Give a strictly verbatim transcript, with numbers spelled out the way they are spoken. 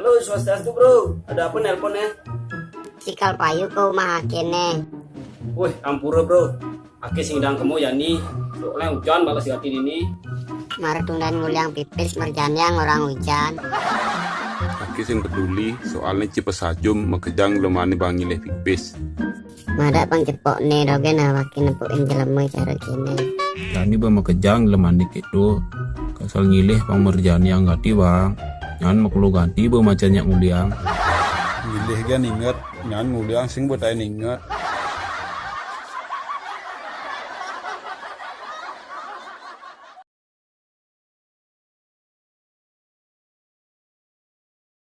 Bro, swastiastu, bro. Ada apa nelpon ya? Cikal payu ke rumah akene. Wih, ampura, bro. Ake sing dang kemo yani. Soalnya hujan balas gati ini. Mara tungdan nguliang pipis merjaniang orang hujan. Ake sing peduli, soalnya cepet sajum makejang lemane bang ngilih pipis. Mara pang cepok ne dogen awake nepukin jelema cara kene. Jani ba makejang lemane kedo. Kasal ngilih pang merjaniang gati bang. Nyan makelo ganti ba macan nyak nguliang. Ngilih gen inget, nyan nguliang sing betai inget.